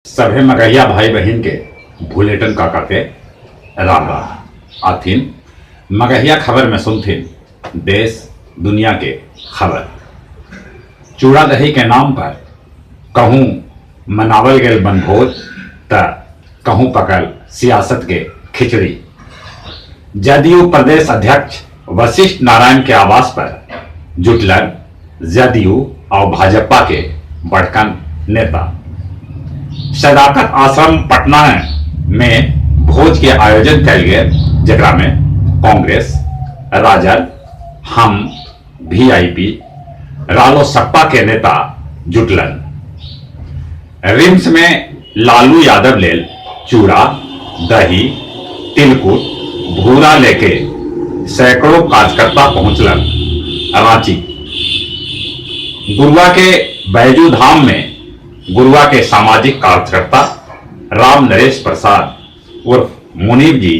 सभे मगहिया भाई बहिन के भुलेटन काका के राम राम। आथिन मगहिया खबर में सुनथिन देश दुनिया के खबर। चूड़ा दही के नाम पर कहूँ मनावल गेल बनभोज त कहूँ पकल सियासत के खिचड़ी। जदयू प्रदेश अध्यक्ष वशिष्ठ नारायण के आवास पर जुटलन जदयू आउ भाजपा के बड़कन नेता। सदाकत आश्रम पटना में भोज के आयोजन कयल गेल, जेकरा में कांग्रेस, राजद, हम, वीआईपी, रालोसप्पा के नेता जुटलन। रिम्स में लालू यादव लेल चूड़ा, दही, तिलकुट, भूरा लेके सैकड़ों कार्यकर्ता पहुंचलन रांची। गुरुआ के बैजू धाम में गुरुआ के सामाजिक कार्यकर्ता राम नरेश प्रसाद उर्फ मुनीब जी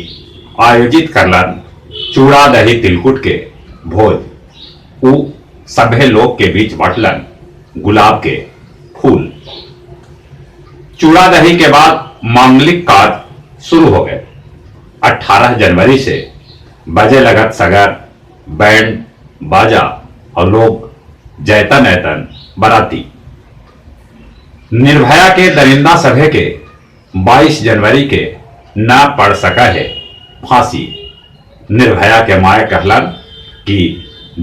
आयोजित करलन चूड़ा दही तिलकुट के भोज। उ सभे लोग के बीच बांटलन गुलाब के फूल। चूड़ा दही के बाद मांगलिक कार्य शुरू हो गए। 18 जनवरी से बजे लगत सगर बैंड बाजा और लोग जैतन ऐतन बराती। निर्भया के दरिंदा सभे के 22 जनवरी के न पड़ सका है फांसी। निर्भया के माए कहलन कि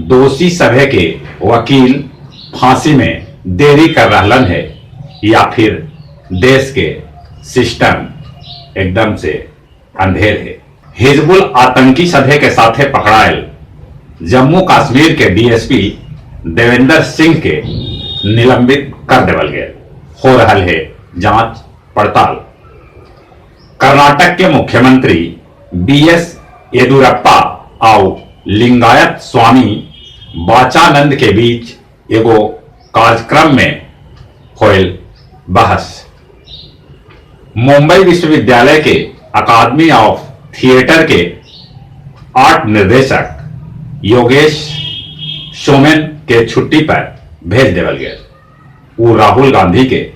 दोषी सभे के वकील फांसी में देरी कर रहलन है या फिर देश के सिस्टम एकदम से अंधेर है। हिजबुल आतंकी सभे के साथे पकड़ायल जम्मू कश्मीर के डीएसपी देवेंद्र सिंह के निलंबित कर देवल गए। हो रहल है जांच पड़ताल। कर्नाटक के मुख्यमंत्री बी एस येदियुरप्पा आउ लिंगायत स्वामी बाचानंद के बीच एगो कार्यक्रम में होयल बहस। मुंबई विश्वविद्यालय के अकादमी ऑफ थिएटर के आर्ट निर्देशक योगेश सोमेन के छुट्टी पर भेज देवल गए। वो राहुल गांधी के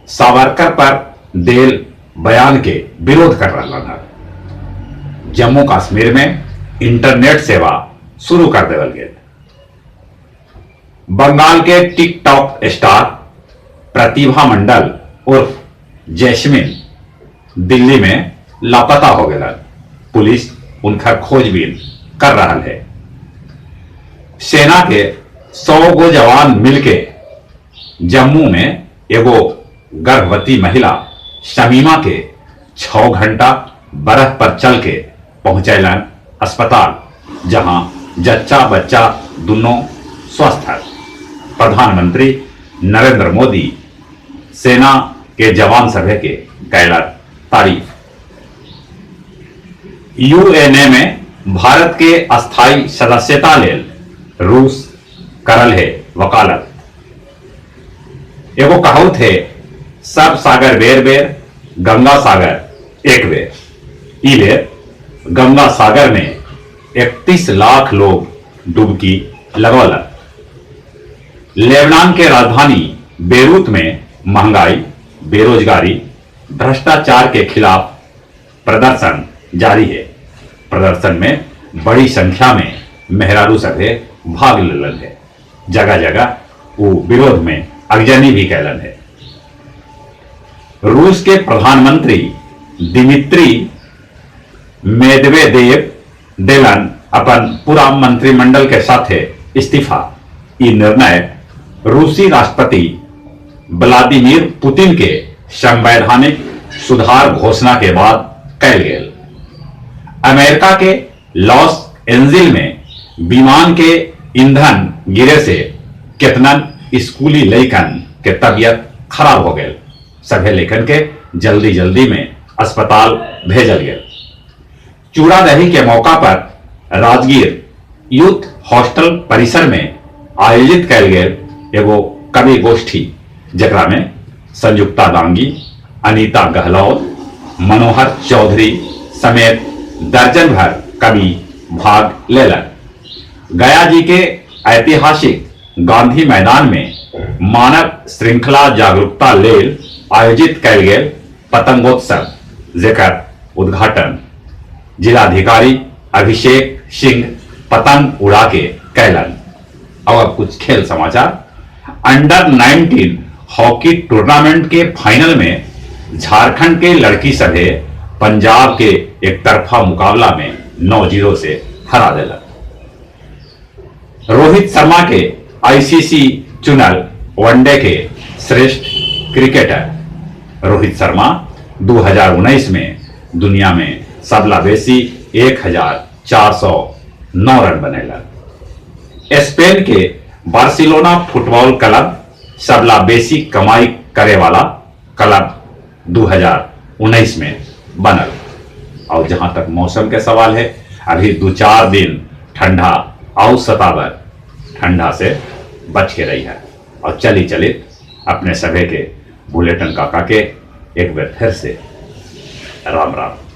सावरकर पर देल बयान के विरोध कर रहा था। जम्मू कश्मीर में इंटरनेट सेवा शुरू कर देवल गए। बंगाल के टिकटॉक स्टार प्रतिभा मंडल उर्फ जैस्मिन दिल्ली में लापता हो गए। पुलिस उनका खोजबीन कर रहा है। सेना के 100 गो जवान मिलके जम्मू में एगो गर्भवती महिला शमीमा के 6 घंटा बर्फ पर चल के पहुंचैलन अस्पताल, जहां जच्चा बच्चा दोनों स्वस्थ है। प्रधानमंत्री नरेंद्र मोदी सेना के जवान सभे के कैला तारीफ। यूएनए में भारत के अस्थायी सदस्यता लेल रूस करल है वकालत। एगो कहावत है, सब सागर बेर बेर, गंगा सागर एक बेर। ई बेर गंगा सागर में 31 लाख लोग डुबकी लगौलन। लेबनान के राजधानी बेरूत में महंगाई, बेरोजगारी, भ्रष्टाचार के खिलाफ प्रदर्शन जारी है। प्रदर्शन में बड़ी संख्या में मेहरारू सभे भाग लेलन है। जगह जगह वो विरोध में अगजनी भी कैलन है। रूस के प्रधानमंत्री दिमित्री मेदवेदेव देलन अपन पूरा मंत्रिमंडल के साथे इस्तीफा। ई निर्णय रूसी राष्ट्रपति व्लादिमीर पुतिन के संवैधानिक सुधार घोषणा के बाद कैल गेल। अमेरिका के लॉस एंजिल में विमान के ईंधन गिरे से केतनन स्कूली लइकन के तबीयत खराब हो गए। सभे लइकन के जल्दी जल्दी में अस्पताल भेजल गेल। चूड़ा दही के मौका पर राजगीर यूथ हॉस्टल परिसर में आयोजित कैल गेल एगो कवि गोष्ठी, जकरा में संयुक्ता दांगी, अनीता गहलोत, मनोहर चौधरी समेत दर्जन भर कवि भाग लेलन। गया जी के ऐतिहासिक गांधी मैदान में मानव श्रृंखला जागरूकता लेल आयोजित कयल गेल पतंगोत्सव जेकर उद्घाटन जिलाधिकारी अभिषेक सिंह पतंग उड़ा के कैलन। और अब कुछ खेल समाचार। अंडर 19 हॉकी टूर्नामेंट के फाइनल में झारखंड के लड़की सभे पंजाब के एक तरफा मुकाबला में 9-0 से हरा दिलक। रोहित शर्मा के आईसीसी चुनल वनडे के श्रेष्ठ क्रिकेटर। रोहित शर्मा 2019 में दुनिया में सबला बेसी 1409 रन बनेला। स्पेन के बार्सिलोना फुटबॉल क्लब सबला बेसी कमाई करे वाला क्लब 2019 में बनल। और जहां तक मौसम के सवाल है, अभी 2-4 दिन ठंडा और सतावर, ठंडा से बच के रही है। और चली चली अपने सभे के बुलेटिन काका के एक बार फिर से राम राम।